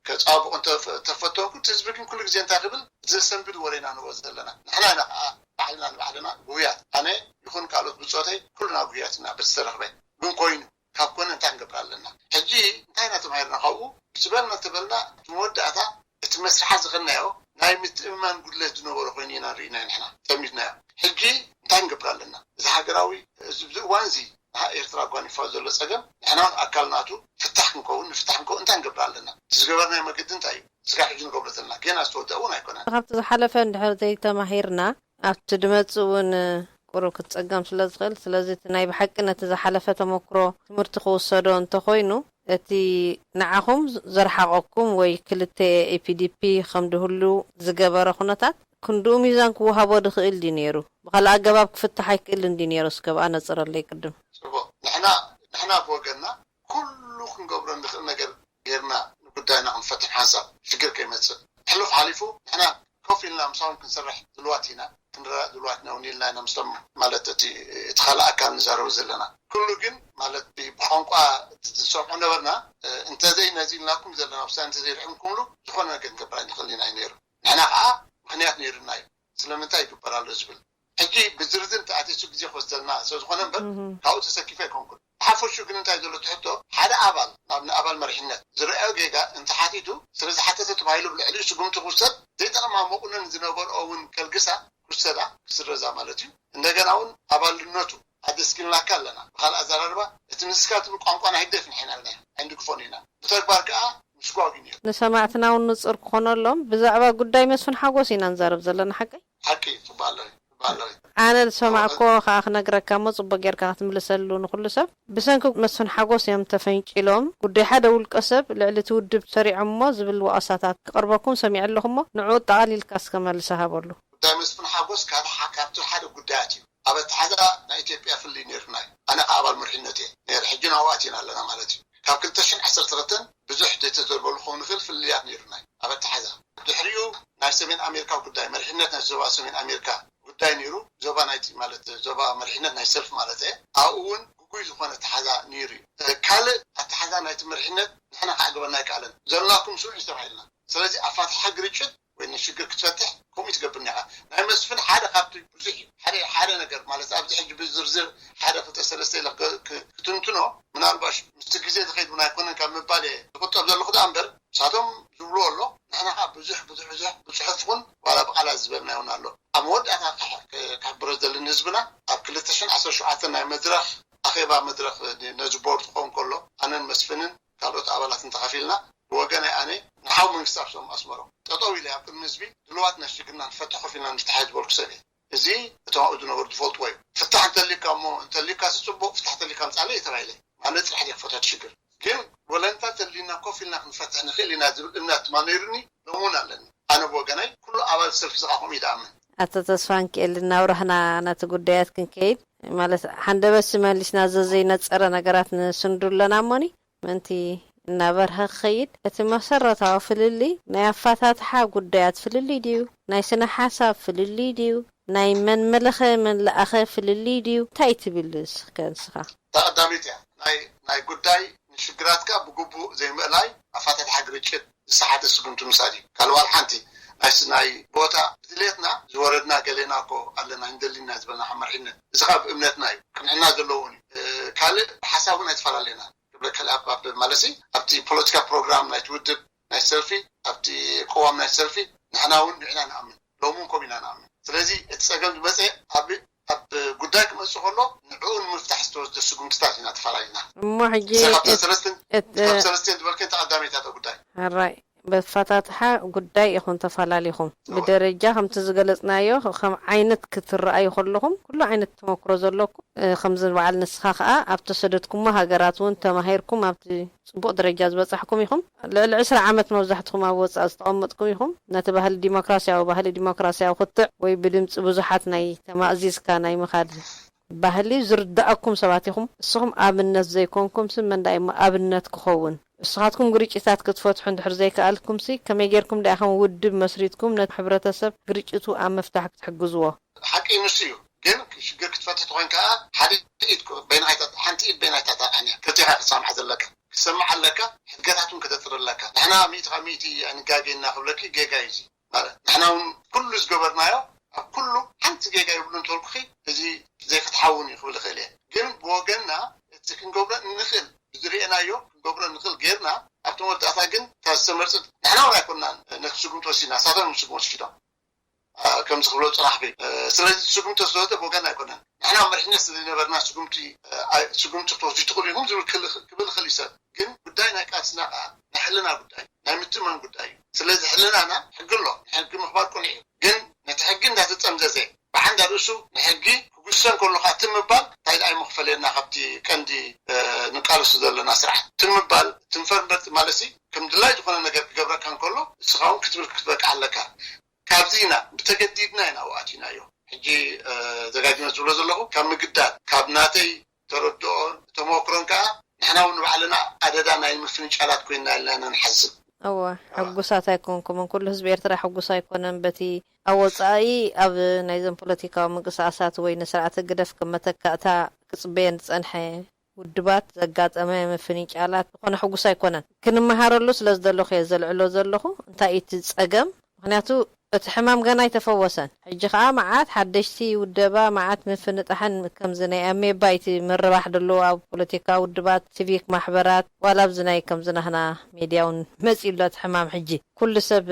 ከጻብቑ እንተፈተንኩ እቲ ህዝቢ ግን ኩሉ ግዜ እንታይ ክብል እቲ ዘሰንብድ ወረ ኢና ንብሎ ዘለና ንሕና ኢና ከዓ ባዕልና ንባዕልና ጉሁያት ኣነ ይኹን ካልኦት ብፆተይ ኩልና ጉሁያት ኢና በቲ ዝተረኽበ ግን ኮይኑ ካብ ኮነ እንታይ ክንገብር ኣለና ሕጂ እንታይ ኢና ተማሂርና ካብኡ ዝበልና ተበልና እቲ መወዳእታ እቲ መስርሓ ዝኸድናዮ ናይ ምትእምማን ጉድለት ዝነበሮ ኮይኑ ኢና ንርኢ ናይ ንሕና ጠሚድናዮ ሕጂ እንታይ ክንገብር ኣለና እዚ ሃገራዊ እዚ እዋን እዚ ንሃ ኤርትራ ኣጓኒፋ ዘሎ ጸገም ንሕና እውን ኣካል ናቱ ፍታሕ ክንከውን ንፍታሕ ክንከውን እንታይ ንገብር ኣለና? እቲ ዝገበርናዮ መገዲ እንታይ እዩ? ስጋብ ሕጂ ንገብሮ ዘለና ጌና ዝተወድአ እውን ኣይኮነን። ካብቲ ዝሓለፈ እንድሕር ዘይተማሂርና ኣብቲ ድመጽእ እውን ቁሩብ ክትጸገም ስለ ዝኽእል ስለዚ እቲ ናይ ብሓቂ ነቲ ዝሓለፈ ተመክሮ ትምህርቲ ክውሰዶ እንተኾይኑ እቲ ንዓኹም ዘርሓቐኩም ወይ ክልተ ኤፒዲፒ ከም ድህሉ ዝገበረ ኩነታት ክንድኡ ሚዛን ክወሃቦ ድኽእል ድዩ ነይሩ? ብኻልእ ኣገባብ ክፍታሕ ኣይክእልን ድዩ ነይሩ እስከ ብኣ ነፅረለይ ቅድም። ፅቡቕ ንሕና ንሕና ብወገንና ኩሉ ክንገብሮ ንኽእል ነገር ጌርና ንጉዳይና ክንፈትሕ ሓንሳብ ሽግር ከይመፅእ ሕሉፍ ሓሊፉ ንሕና ኮፍ ኢልና ምሳኹም ክንሰርሕ ድልዋት ኢና ክንረዳእ ድልዋት ኢና እውን ኢልና ኢና ምስቶም ማለት እቲ እቲ ካልእ ኣካል ንዛረቡ ዘለና ኩሉ ግን ማለት ብቋንቋ ዝሰምዑ ነበርና እንተዘይ ነዚ ኢልናኩም ዘለና ውሳነ እንተዘይርሒምኩምሉ ዝኾነ ነገር ክንገብር ኣይንኽእል ኢና እዩ ነይሩ ንሕና ከዓ ምኽንያት ነይሩና እዩ ስለምንታይ ይግበር ኣሎ ዝብል ሕጂ ብዝርዝር ተኣቲሱ ግዜ ክወስደልና ስለዝኾነ እምበር ካብኡ ተሰኪፈ ኣይኮንኩን ብሓፈሹ ግን እንታይ ዘሎ ትሕቶ ሓደ ኣባል ናብ ንኣባል መሪሕነት ዝረኣዮ ጌጋ እንተሓቲቱ ስለዝሓተተ ተባሂሉ ብልዕሊኡ ስጉምቲ ክውሰድ ዘይጠቕማ መቑነን ዝነበርኦ እውን ከልግሳ ክውሰዳ ክስረዛ ማለት እዩ እንደገና እውን ኣባልነቱ ኣደስኪልናካ ኣለና ብካልእ ኣዘራርባ እቲ ንስካ ትብል ቋንቋ ናይ ህግደፍ ንሕና ኣለና ኣይንድግፎን ኢና ብተግባር ከዓ ምስጓግ እዩ ነይሩ ንሰማዕትና እውን ንፁር ክኾነሎም ብዛዕባ ጉዳይ መስፍን ሓጎስ ኢና ንዛረብ ዘለና ሓቀይ ሓቂ እዩ ትበሃለዊ ትበሃለዊ ኣነ ዝሰማዕኮ ከዓ ክነግረካ እሞ ፅቡቅ ጌርካ ክትምልሰሉ ንኩሉ ሰብ ብሰንኪ መስፍን ሓጎስ እዮም ተፈንጪሎም ጉዳይ ሓደ ውልቀ ሰብ ልዕሊ እቲ ውድብ ሰሪዖም እሞ ዝብል ወቐሳታት ክቐርበኩም ሰሚዐ ኣለኹ እሞ ንዕኡ ጠቓሊልካ እስከ መልሲ ሃበሉ ጉዳይ መስፍን ሓጎስ ካብ ካብቲ ሓደ ጉዳያት እዩ ኣብ ኣተሓዛ ናይ ኢትዮጵያ ፍልይ ነይሩና እዩ ኣነ ከዓ ኣባል መሪሕነት እየ ነይረ ሕጂ ናብኡ ኣቲና ኣለና ማለት እዩ ካብ ክልተ ሽሕን ዓሰርተ ክልተን ብዙሕ ዘይተዘርበሉ ክኸውን ይኽእል ፍልልያት ነይሩና እዩ ኣብ ኣተሓዛ ድሕሪኡ ናይ ሰሜን ኣሜሪካ ጉዳይ መሪሕነት ናይ ዞባ ሰሜን ኣሜሪካ ጉዳይ ነይሩ ዞባ ናይቲ ማለት ዞባ መሪሕነት ናይ ሰልፍ ማለት እየ ኣብኡ እውን ግጉይ ዝኾነ ኣተሓዛ ነይሩ እዩ ካልእ ኣተሓዛ ናይቲ መሪሕነት ንሕና ክዓግበና ኣይከኣለን ዘሎናኩም ስምዑ ዝተባሂልና ስለዚ ኣፋትሓ ግርጭት ወይ ንሽግር ክትፈትሕ ከምኡ ትገብር ኒኻ ናይ መስፍን ሓደ ካብቲ ብዙሕ እዩ ሓደ ሓደ ነገር ማለት ኣብዚ ሕጂ ብዝርዝር ሓደ ክልተ ሰለስተ ኢለ ክትንትኖ ምናልባሽ ምስቲ ግዜ ዝኸይድ እውን ኣይኮነን ካብ ምባል እየ ዝቁጠብ ዘለኹ ደኣ እምበር ንሳቶም ዝብልዎ ኣሎ ንሕና ከዓ ብዙሕ ብዙሕ ብዙሕ ብፅሑፍ ይኹን ዋላ ብቓላት ዝበልና እውን ኣሎ። ኣብ መወዳእታ ክሕ- ክሕብሮ ዘለኒ ህዝብና፣ ኣብ ክልተ ሽሕን ዓሰርተ ሸውዓተን ናይ መድረኽ ኣኼባ መድረኽ ነዚ ቦርድ ክኸውን ከሎ፣ ኣነን መስፍንን ካልኦት ኣባላትን ተኻፊልና፣ ብወገነይ ኣነ ንሓው መንግስቲ ኣብ ሰም ኣስመሮም ጠጠው ኢለ ኣብ ቅድሚ ህዝቢ ድልዋት ናይ ሽግርና ንፈትሕ ኮፍ ኢልና ንተሓዝ ዝበልኩ ሰብ እየ። እዚ እቶም ኣብኡ ዝነበሩ ዝፈልጥዎ እዩ። ፍታሕ እንተሊካ እሞ እንተሊካ ጽቡቕ፣ ፍታሕ እንተሊካ ምጻለ እዩ ተባሂለ። ማለት ጽራሕ ድየ ክፈትሖ እቲ ሽግር? ግን ወለንታ ተሊና ኮፍ ኢልና ክንፈትሕ ንኽእል ኢና ዝብል እምነት ድማ ነይሩኒ፣ ሎሚ እውን ኣለኒ። ኣነ ብወገነይ ኩሉ ኣባል ሰልፊ ዝኻ ከምኡ እዩ ዝኣምን። ኣቶ ተስፋንኪኤል፣ እናብራህና ነቲ ጉዳያት ክንከይድ፣ ማለት ሓንደበት መሊስና ዘዘይነጸረ ነገራት ንስንዱ ኣለና እሞኒ፣ ምእንቲ እናበርሀ ክኸይድ፣ እቲ መሰረታዊ ፍልልይ ናይ ኣፈታትሓ ጉዳያት ፍልልይ ድዩ? ናይ ስነ ሓሳብ ፍልልይ ድዩ? ናይ መን መለኸ መን ለኣኸ ፍልልይ ድዩ? እንታይ ትብል እስከ ንስኻ? ተቐዳሚት እያ። ናይ ናይ ጉዳይ ንሽግራትካ ብግቡእ ዘይምእላይ ኣፈታትሓ ግርጭት ዝሰሓተ ስጉምቲ ምውሳድ እዩ። ካልእ ዋላ ሓንቲ ናይ ስ- ናይ ቦታ ብድሌትና ዝወረድና ገሌና እኮ ኣለና፣ ንደሊና ዝበልና ካብ መርሒነት፣ እዚ ካብ እምነትና እዩ፣ ቅንዕና ዘለዎን እዩ። እ፣ ካልእ ሓሳብ እውን ኣይተፈላለየና ክብለካ ኢለ ኣብ ኣብ ማለት ኣብቲ ፖለቲካ ፕሮግራም ናይቲ ውድብ ናይ ሰልፊ ኣብቲ ቅዋም ናይ ሰልፊ ንሕና እውን ንዕና ንኣምን፣ ሎሚ እውን ከምኡ ኢና ንኣምን። ስለዚ እቲ ጸገም ዝመጸ ኣብ ኣብ ጉዳይ ክመጽእ ከሎ ንዕኡ ንምፍታሕ ዝተወስደ ስጉምትታት ኢና ተፈላለና። እሞ ሕጂ ስለዚ ካብተን እት- ሰለስተን እት- ካብ ሰለስተን ዝበልከን ተቐዳሚት እያ እታ ጉዳይ። ሕራይ፣ በፋታትሓ ጉዳይ ኢኹም ተፈላለኹም። እወ። ብደረጃ ከምቲ ዝገለጽናዮ ከም ዓይነት ክትረኣዩ ከለኹም ኩሉ ዓይነት ተመክሮ ዘለኩም፣ እ፣ ከምዚ በዓል ንስኻ ከኣ ኣብ ተሰደድኩሞ ሃገራት እውን ተማሂርኩም ኣብቲ ጽቡቕ ደረጃ ዝበጻሕኩም ኢኹም። ልዕሊ ዕስራ ዓመት መብዛሕትኹም ኣብ ወጻኢ ዝተቐመጥኩም ኢኹም። ነቲ ባህሊ ዲሞክራሲያዊ ባህሊ ዲሞክራሲያዊ ክትዕ ወይ ብድምጺ ብዙሓት ናይ ተማእዚዝካ ናይ ምኻድ ባህሊ ዝርዳኣኩም ሰባት ኢኹም። እስኹም ኣብነት ዘይኮንኩም ሲ መን ደኣ እሞ ኣብነት ክኸውን? እስኻትኩም ግርጭታት ክትፈትሑ እንድሕር ዘይከኣልኩም ሲ ከመይ ጌርኩም ደኣ ከም ውድብ መስሪትኩም ነቲ ሕብረተሰብ ግርጭቱ ኣብ ምፍታሕ ክትሕግዝዎ? ሓቂ ንሱ እዩ። ግን ሽግር ክትፈትሕ ተኾይን ከዓ ሓደ ኢድ ኮ- በይንኻ ኣይታ- ሓንቲ ኢድ በይንኻ ኣይታጣቕዕን እያ። ክልቲኻ ክትሰምዓ ዘለካ ክትሰምዓ ኣለካ። ሕድገታት እውን ከተጥሪ ኣለካ። ንሕና ሚእቲ ካብ ሚእቲ ኣይንጋገይና ክብለኪ ጌጋ እዩ እዚ። ማለት ንሕና እውን ኩሉ ዝገበርናዮ ኣብ ኩሉ ሓንቲ ጌጋ ይብሉ እንተልኩኺ እዚ ዘይፍትሓዊ እውን እዩ ክብል ይኽእል እየ። ግን ብወገንና እቲ ክንገብሮ እንኽእል ብዝርኤናዮ ክንገብሮ እንኽእል ጌርና ኣብቲ መወዳእታ ግን እታ ዝተመርፀት ንሕና እውን ኣይኮንናን ነቲ ስጉምቲ ወሲድና፣ ንሳቶም እዮም ስጉምቲ ወሲዶም። ከምዚ ክብሎ ፅናሕኩ። ስለዚ ስጉምቲ ዝተወስደ ብወገን ኣይኮነን። ንሕና መሪሕነት ስለዝነበርና ስጉምቲ ስጉምቲ ክትወስዱ ትኽእሉ ኢኹም ዝብል ክብል ይኽእል እዩ ሰብ። ግን ጉዳይ ናይ ቃልስና ከዓ ናይ ሕልና ጉዳይ ናይ ምትእምማን ጉዳይ እዩ። ስለዚ ሕልናና ሕጊ ኣሎ። ሕጊ ምኽባር ቅኑዕ እዩ። ግን ነቲ ሕጊ እንዳተፀምዘዘ ብዓንዳ ርእሱ ንሕጊ ክጉሰን ከሎ ከዓ ትም ምባል እንታይ ደኣ ይመኽፈልየና ካብቲ ቀንዲ ንቃለሱ ዘለና ስራሕ ትም ምባል ትንፈር ምበርጥ ማለት ሲ ከም ድላይ ዝኾነ ነገር ክገብረካ እንከሎ እስኻ እውን ክትብል ክትበቅዕ ኣለካ። ካብዚ ኢና ብተገዲድና ኢና ኣብኡ ኣቲናዮ። ሕጂ ዘጋጅመ ዝብሎ ዘለኹ ካብ ምግዳድ ካብ ናተይ ተረድኦን ተመክሮን ከዓ ንሕና እውን ንባዕልና ኣደዳ ናይ ምፍንጫላት ኮይንና ኢልና ኢና ንሓስብ። እወ፣ ሕጉሳት ኣይኮንኩምን። ኩሉ ህዝቢ ኤርትራ ሕጉስ ኣይኮነን በቲ ኣብ ወጻኢ ኣብ ናይዘን ፖለቲካዊ ምንቅስቃሳት ወይ ንስርዓት ህግደፍ ከም መተካእታ ክጽበየን ዝጸንሐ ውድባት ዘጋጠመ ምፍንጫላት ዝኾነ ሕጉስ ኣይኮነን። ክንመሃረሉ ስለ ዝደለኹ እየ ዘልዕሎ ዘለኹ። እንታይ እዩ እቲ ጸገም? ምኽንያቱ እቲ ሕማም ገና ኣይተፈወሰን። ሕጂ ኸኣ መዓት ሓደሽቲ ውደባ፣ መዓት ምፍንጣሕን ከምዚ ናይ ኣሜባ እቲ ምርባሕ ደለዎ ኣብ ፖለቲካዊ ውድባት፣ ሲቪክ ማሕበራት፣ ዋላ ኣብዚ ናይ ከምዚ ናህና ሜድያ እውን መጺኡ ኣሎ እቲ ሕማም። ሕጂ ኩሉ ሰብ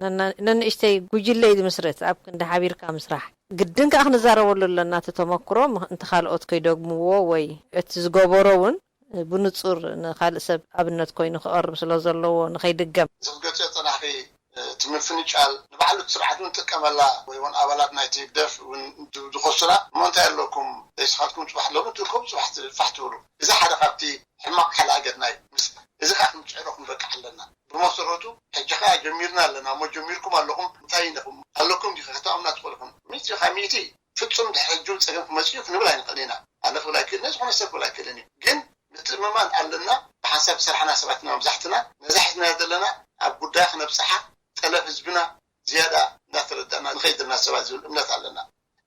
ነና- ነንእሽተይ ጉጅለ እዩ ዝምስርት ኣብ ክንዲ ሓቢርካ ምስራሕ። ግድን ከኣ ክንዛረበሉ ኣለና እቲ ተመክሮ፣ ምኽ- እንተ ካልኦት ከይደግምዎ ወይ እቲ ዝገበሮ እውን ብንጹር ንኻልእ ሰብ ኣብነት ኮይኑ ክቐርብ ስለ ዘለዎ ንኸይድገም። ዝብገጽ ጸናሒ እቲ ምፍንጫል ንባዕሉ እቲ ስርዓት እውን ጥቀመላ ወይ እውን ኣባላት ናይቲ ህግደፍ እውን ዝኸሱና እሞ እንታይ ኣለኩም ዘይስኻትኩም ጽባሕ ኣለኩም ትእከቡ ጽባሕ ፋሕ ትብሉ። እዚ ሓደ ካብቲ ሕማቕ ሓላገትና እዩ። ምስ እዚ ከዓ ክንጽዕሮ ክንበቅዕ ኣለና። ብመሰረቱ ሕጂ ከዓ ጀሚርና ኣለና እሞ ጀሚርኩም ኣለኹም እንታይ ኢኹም ኣለኩም ዲ ከተኣምና ትኽእልኹም ሚእቲ ካብ ሚእቲ ፍጹም ድሕሪ ሕጂ እውን ጸገም ክመጽእ እዩ ክንብል ኣይንኽእል ኢና። ኣነ ክብል ኣይክእልን እየ፣ ዝኾነ ሰብ ክብል ኣይክእልን እዩ። ግን ምትእምማን ኣለና። ብሓንሳብ ዝሰራሕና ሰባት ኢና መብዛሕትና። ነዛ ሒዝናያ ዘለና ኣብ ጉዳያ ክነብጽሓ፣ ጠለብ ህዝብና ዝያዳ እንዳተረዳእና ንኸይድ ዘለና ሰባት ዝብል እምነት ኣለና።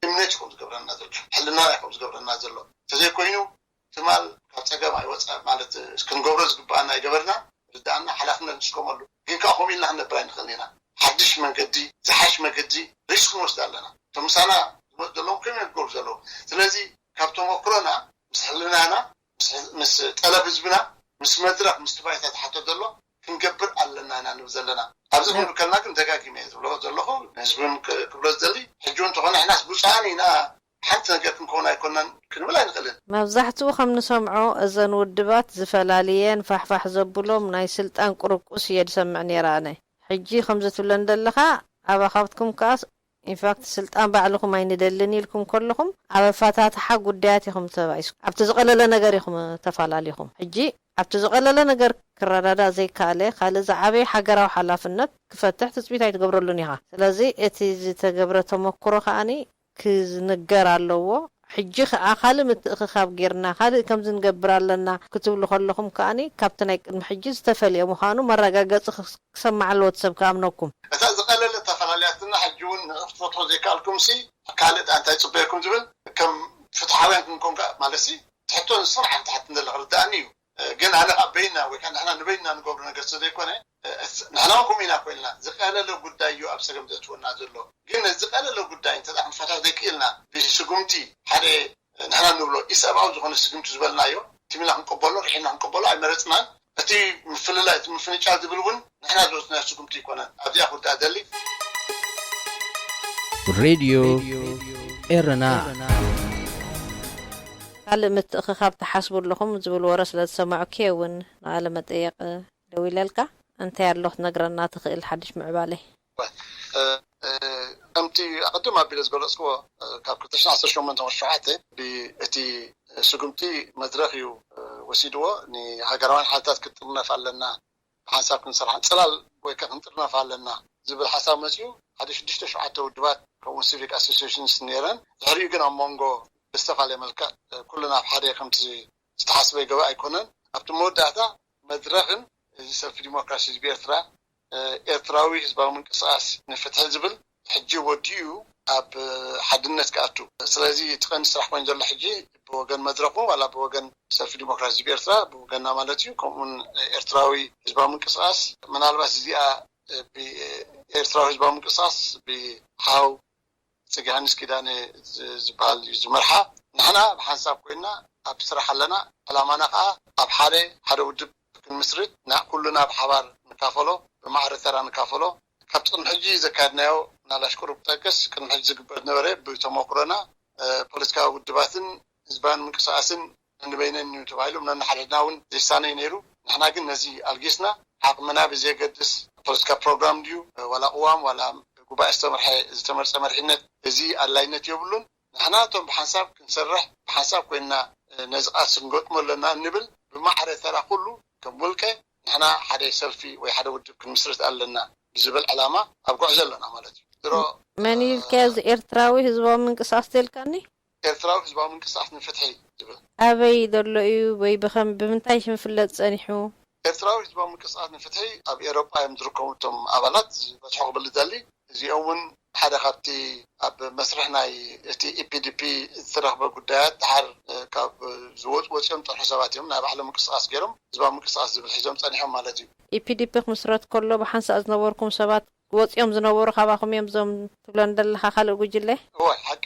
እምነት እዩ ከም ዝገብረና ዘሎ፣ ሕልናና እዩ ከም ዝገብረና ዘሎ። እንተዘይኮይኑ ትማል ካብ ጸገም ኣይወጻ ማለት ክንገብሮ ዝግባኣና ኣይገበርና። ርዳእና ሓላፍነት ንስከመሉ ግን ከዓ ከምኡ ኢልና ክንነብር ኣይንኽእልን ኢና። ሓድሽ መንገዲ ዝሓሽ መገዲ ሪስክ ክንወስድ ኣለና። እቶም ምሳና ዝመፁ ዘለዉ ከመይ ክገብሩ ዘለዉ ስለዚ ካብ ተመክሮና ምስ ሕልናና ምስ ጠለብ ህዝብና ምስ መድረክ ምስ ባይታ ዝሓቶ ዘሎ ክንገብር ኣለና ኢና ንብል ዘለና። ኣብዚ ክንብል ከለና ግን ደጋጊመ እየ ዝብሎ ዘለኹ፣ ንህዝቢ እውን ክ- ክብሎ ዝደሊ፣ ሕጂ እውን እንተኾነ ንሕናስ ብፁዓን ኢና፣ ሓንቲ ነገር ክንከውን ኣይኮናን ክንብል ኣይንኽእልን። መብዛሕትኡ ከም ንሰምዖ እዘን ውድባት ዝፈላልየን ፋሕፋሕ ዘብሎም ናይ ስልጣን ቁርቁስ እየ ዝሰምዕ ነይረ ኣነ። ሕጂ ከምዚ ትብለን ዘለኻ ኣባኻትኩም ከኣስ ኢንፋክት ስልጣን ባዕልኹም ኣይንደልን ኢልኩም ከለኹም ኣብ ኣፈታትሓ ጉዳያት ኢኹም ተባኢስኩም ኣብቲ ዝቐለለ ነገር ኢኹም ተፋላሊኹም። ሕጂ ኣብቲ ዝቐለለ ነገር ክረዳዳእ ዘይከኣለ ካልእ ዝዓበየ ሃገራዊ ሓላፍነት ክፈትሕ ትፅቢት ኣይትገብረሉን ኢኻ። ስለዚ እቲ ዝተገብረ ተመክሮ ከኣኒ ክዝንገር ኣለዎ። ሕጂ ከዓ ካልእ ምትእኽኻብ ጌርና ካልእ ከምዚ ንገብር ኣለና ክትብሉ ከለኹም ከኣኒ ካብቲ ናይ ቅድሚ ሕጂ ዝተፈልየ ምዃኑ መረጋገፂ ክሰማዕ ኣለዎ እቲ ሰብ ክኣምነኩም። እታ ዝቐለለ ተፈላለያትና ሕጂ እውን ንዑ ክትፈትሖ ዘይከኣልኩም ሲ ካልእ እንታይ ፅበየኩም ዝብል ከም ፍትሓውያን ክንኮን ከ ማለት ሲ ትሕቶ ንስን ዓብቲ ሓቲ እንደለ ክርዳእኒ እዩ። ግን ኣነ ኣብ በይና ወይ ከዓ ንሕና ንበይና ንገብሮ ነገር ስለ ዘይኮነ ንሕና እውን ከምኡ ኢና ኮይንና ዝቀለለ ጉዳይ እዩ ኣብ ፀገም ዘእትወና ዘሎ። ግን ነዚ ዝቀለለ ጉዳይ እንተ ክንፈትሖ ዘይክእልና ብስጉምቲ ሓደ ንሕና ንብሎ ኢሰብኣዊ ዝኾነ ስጉምቲ ዝበልናዮ ቲምና ክንቀበሎ ርሒና ክንቀበሎ ኣይመረፅናን። እቲ ምፍልላይ እቲ ምፍንጫል ዝብል እውን ንሕና ዝወስድናዮ ስጉምቲ ይኮነን። ኣብዚኣ ክውዳእ ደሊ። ሬድዮ ኤረና ካልእ ምትእኽኻብ ትሓስቡ ኣለኹም ዝብል ወረ ስለ ዝሰማዑኪ እውን ንቃለ መጠየቅ ደዊለልካ እንታይ ኣሎ ክትነግረና ትኽእል ሓድሽ ምዕባለ? ከምቲ ኣቐድም ኣቢለ ዝገለፅክዎ ካብ ክልተ ሽሕን ዓሰርተ ሸሞንተን ወርሒ ሸውዓተ ብእቲ ስጉምቲ መድረኽ እዩ ወሲድዎ። ንሃገራውያን ሓይልታት ክንጥርነፍ ኣለና፣ ብሓንሳብ ክንሰርሕ፣ ፅላል ወይ ከ ክንጥርነፍ ኣለና ዝብል ሓሳብ መፅኡ። ሓደ ሽዱሽተ ሸውዓተ ውድባት ከምኡ ሲቪክ ኣሶሲሽንስ ነይረን። ድሕሪኡ ግን ኣብ መንጎ ብዝተፈላለየ መልክዕ ኩልና ኣብ ሓደ ከምቲ ዝተሓስበ ይገበ ኣይኮነን። ኣብቲ መወዳእታ መድረኽን እዚ ሰልፊ ዲሞክራሲ ህዝቢ ኤርትራ ኤርትራዊ ህዝባዊ ምንቅስቃስ ንፍትሒ ዝብል ሕጂ ወዲኡ ኣብ ሓድነት ክኣቱ። ስለዚ እቲ ቀንዲ ስራሕ ኮይኑ ዘሎ ሕጂ ብወገን መድረኹ ዋላ ብወገን ሰልፊ ዲሞክራሲ ህዝቢ ኤርትራ ብወገና ማለት እዩ፣ ከምኡውን ኤርትራዊ ህዝባዊ ምንቅስቃስ ምናልባት እዚኣ ኤርትራዊ ህዝባዊ ምንቅስቃስ ብሓው ጽጌ ዮሃንስ ኪዳነ ዝበሃል እዩ ዝመርሓ። ንሕና ብሓንሳብ ኮይና ኣብ ስራሕ ኣለና። ዕላማና ከዓ ኣብ ሓደ ሓደ ውድብ ክንምስርት ና ኩሉና ብሓባር ንካፈሎ፣ ብማዕረ ተራ ንካፈሎ። ካብቲ ቅድሚ ሕጂ ዘካየድናዮ ምናልባሽ ቅሩብ ክጠቅስ፣ ቅድሚ ሕጂ ዝግበር ዝነበረ ብተመክሮና ፖለቲካዊ ውድባትን ህዝባን ምንቅስቃስን ንበይነን እዩ ተባሂሎም ነንሓድሕድና እውን ዘይሳነይ ነይሩ። ንሕና ግን ነዚ ኣልጊስና ዓቕምና ብዘየገድስ ፖለቲካ ፕሮግራም ድዩ ዋላ ቅዋም ዋላ ጉባኤ ዝተመርሐ ዝተመርፀ መርሒነት እዚ ኣድላይነት የብሉን። ንሕና እቶም ብሓንሳብ ክንሰርሕ ብሓንሳብ ኮይንና ነዚ ቃልሲ ክንገጥሞ ኣለና እንብል ብማዕረ ተራ ኩሉ ከም ውልቀ ንሕና ሓደ ሰልፊ ወይ ሓደ ውድብ ክንምስርት ኣለና ብዝብል ዕላማ ኣብ ጉዕዞ ኣለና ማለት እዩ። ድሮ መን ኢልካዮ እዚ ኤርትራዊ ህዝባዊ ምንቅስቃስ ተልካኒ? ኤርትራዊ ህዝባዊ ምንቅስቃስ ንፍትሒ ዝብል ኣበይ ዘሎ እዩ ወይ ብኸም ብምንታይ ሽም ፍለጥ ጸኒሑ? ኤርትራዊ ህዝባዊ ምንቅስቃስ ንፍትሒ ኣብ ኤሮጳ እዮም ዝርከቡ እቶም ኣባላት ዝበዝሖ ክብል ዝደሊ። እዚኦም እውን ሓደ ካብቲ ኣብ መስርሕ ናይ እቲ ኢፒዲፒ ዝተረኽበ ጉዳያት ድሓር ካብ ዝወፁ ወፂኦም ጠርሑ ሰባት እዮም ናይ ባዕሎም ምንቅስቃስ ገይሮም ህዝባዊ ምንቅስቃስ ዝብል ሒዞም ጸኒሖም ማለት እዩ። ኢፒዲፒ ክምስረት ከሎ ብሓንሳእ ዝነበርኩም ሰባት ወፂኦም ዝነበሩ ካባኹም እዮም እዞም ትብለን ዘለኻ ካልእ ጉጅለ? እወ ሓቂ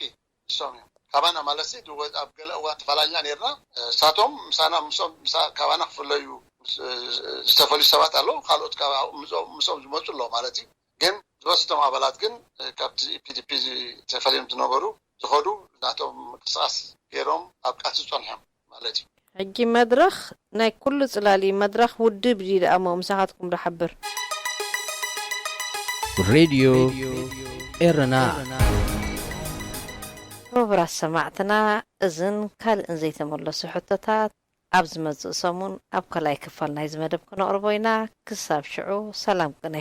ንሶም እዮም። ካባና ማለት ሲ ድወ ኣብ ገለ እዋን ተፈላሊና ነርና። እሳቶም ምሳና ምሶም ምሳ ካባና ክፍለዩ ምስ- ዝተፈልዩ ሰባት ኣለዉ። ካልኦት ካብ ምስኦም ምስኦም ዝመፁ ኣለዉ ማለት እዩ። ግን ዝበዝሕቶም ኣባላት ግን ካብቲ ፒዲፒ ተፈልዮም ዝነበሩ ዝኸዱ ናቶም ምንቅስቃስ ገይሮም ኣብ ቃልሲ ዝፀንሖም ማለት እዩ። ሕጂ መድረኽ ናይ ኩሉ ጽላል እዩ። መድረኽ ውድብ ድዩ ደኣ እሞ ምሳኻትኩም ዶ ሓብር? ሬድዮ ኤረና ክቡራት ሰማዕትና እዝን ካልእን ዘይተመለሱ ሕቶታት ኣብ ዝመጽእ ሰሙን ኣብ ካልኣይ ክፋል ናይዚ መደብ ክነቕርቦ ኢና። ክሳብ ሽዑ ሰላም ቅነ።